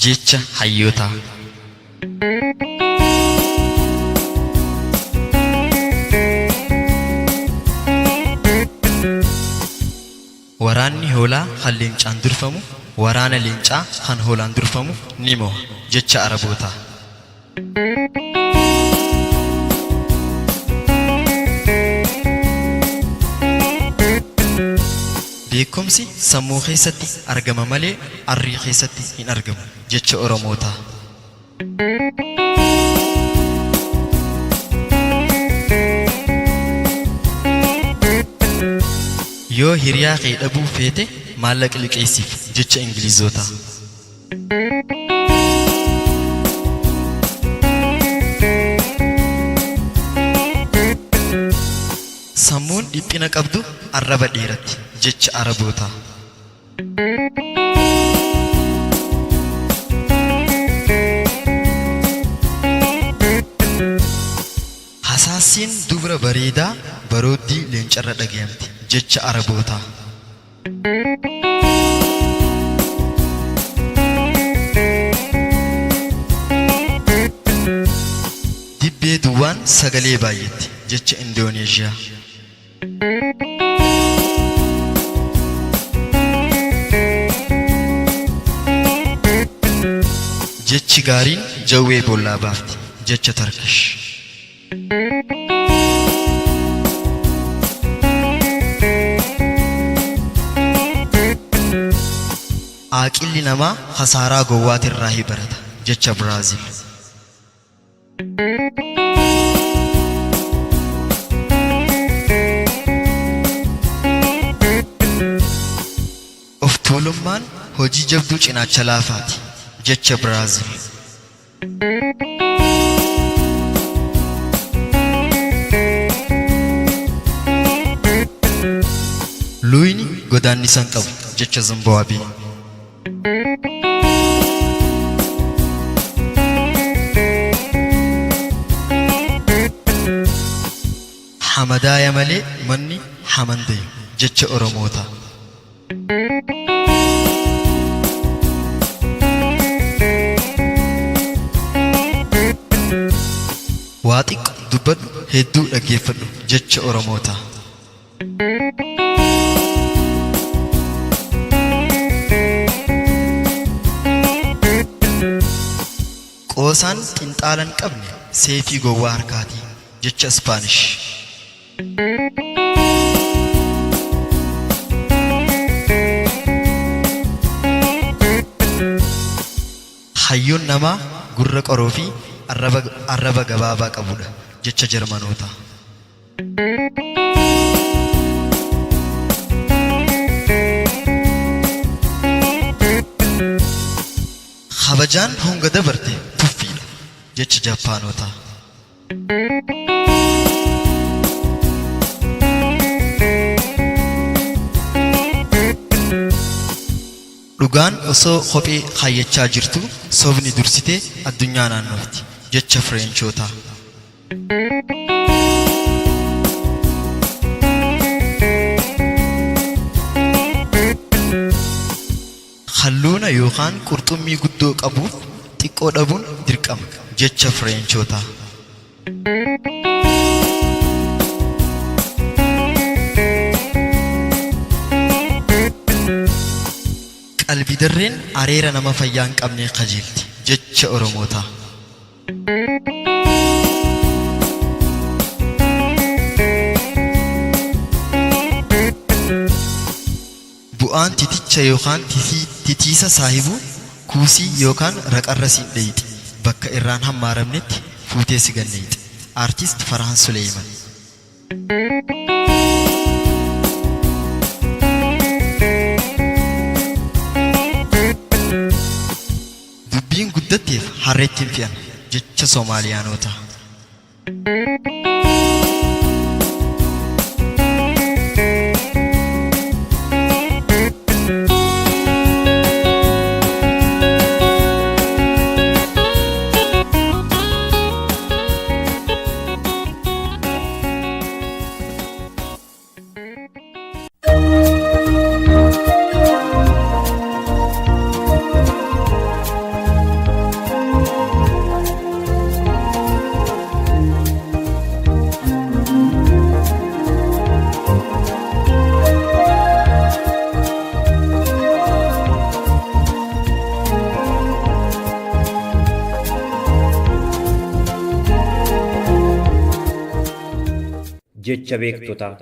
Jecha hayyootaa. Waraanni hoolaa kan leencaan durfamu waraana leencaa kan hoolaan durfamu ni mo'a. Jecha Arabootaa. Beekumsi sammuu keessatti argama malee arrii keessatti hin argamu. Jecha Oromootaa. Yoo hiriyaa kee dhabuu feete maallaqa liqeessiif. Jecha Ingilizootaa. Sammuun dhiphina qabdu arraba dheeratti. Jecha Arabootaa. Hasaassiin dubra bareedaa barooddii leencarra dhagayamti. Jecha Arabootaa. Dibbee duwwaan sagalee baay'atti. Jecha Indooneezhiyaa. Jechi gaariin jawwee boollaa baafti. Jecha Tarkish. Aaqilli namaa khasaaraa gowwaatirraahi barata. Jecha Biraazil. Of tuulummaan hojii jabduu cinaacha laafaati. Jecha Biraazil. Luyni godaannisa hin qabu. Jecha Zimbaabuwee. Hamadaaya malee manni hamandayu. Jecha Oromootaa. Waa xiqqo dubbadhu hedduu dhaggeeffadhu. Jecha Oromootaa. Qoosaan xinxaala hin qabne seefii gowwaa harkaati. Jecha Ispaanish. Hayyuun namaa gurra qoroo fi arraba gabaabaa qabudha. Jecha Jarmanootaa. Kabajaan honga dabarte tuffiidha. Jecha Jaappaanotaa. Dhugaan osoo kophee kaayyachaa jirtuu sobni dursitee addunyaa naannofti. Jecha Fireenchootaa. Kalluuna yookaan qurxummii guddoo qabuuf xiqqoo dhabuun dirqama. Jecha Fireenchootaa. Qalbi darreen areera nama fayyaa hin qabnee kajeelti. Jecha Oromootaa. Bu'aan titicha yookaan titiisa saahibuu kuusii yookaan raqarra siin dheeyxi. Bakka irraan hammaaramnetti fuutee si ganneeyxi. Artist Farhaan Suleeyman. Dubbiin guddatteef harreetti hin fe'an. Jecha Somaaliyaanotaa. Jecha beektotaa.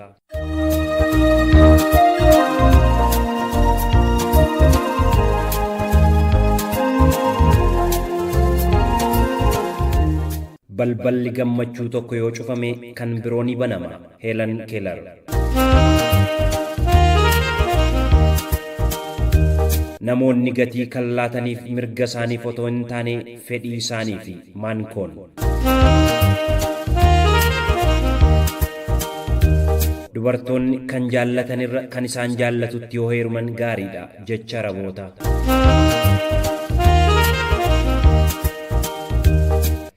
Balballi gammachuu tokko yoo cufame kan biroo ni banama. Helen Keller. Namoonni gatii kan laataniif mirga isaaniif otoo hin taane fedhii isaaniifi maankoon. Dubartoonni kan jaallatanirra kan isaan jaallatutti yoo heeruman gaariidha jecha Arabootaa.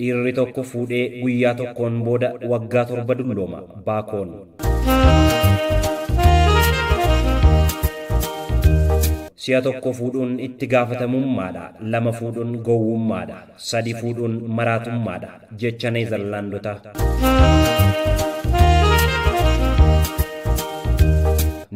Dhiirri tokko fuudhee guyyaa tokkoon booda waggaa 7 dullooma baakoon. Si'a tokko fuudhuun itti gaafatamummaadha, 2 fuudhuun gowwummaadha, 3 fuudhuun maraatummaadha jecha Neezerlaandotaa.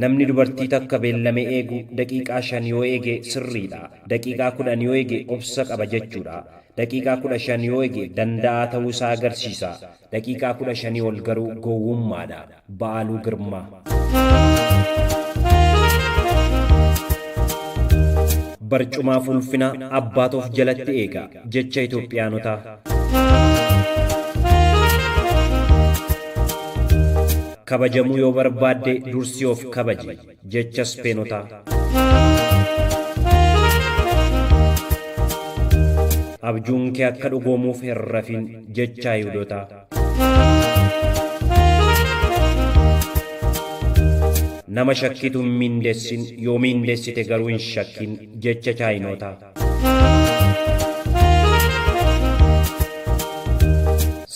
Namni dubartii takka beellamee eegu daqiiqaa 5 yoo eege sirriidha. Daqiiqaa 10 yoo eege obsa qaba jechuudha. Daqiiqaa 15 yoo eege danda'aa ta'uu isaa agarsiisa. Daqiiqaa 15 ol garuu gowwummaadha. Ba'aaluu Girmaa. Barcumaaf ulfina abbaatoof jalatti eega jecha Itoophiyaanotaa. Kabajamuu yoo barbaadde dursi of kabaji jecha Ispeenotaa. Abjuun kee akka dhugoomuuf hin rafin jecha Ayihuudotaa. Nama shakkitu hin mindeessin yoo mindeessite garuu hin shakkin jecha Chaayinootaa.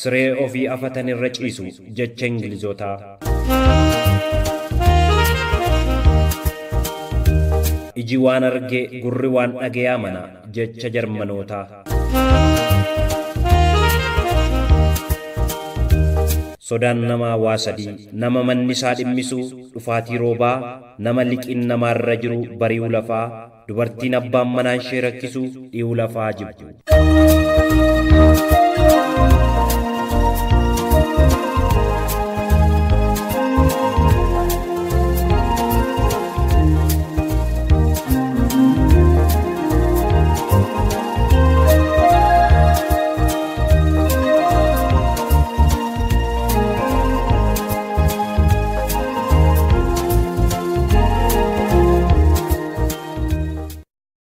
Siree ofii afatan irra ciisu jecha Ingilizootaa. Iji waan arge gurri waan dhagee amana jecha Jarmanootaa. Sodaan namaa waa sadii, nama manni isaa dhimmisu dhufaatii roobaa, nama liqiin namaarra jiru bari'uu lafaa, dubartiin abbaan manaan ishee rakkisu dhi'uu lafaa jibbu.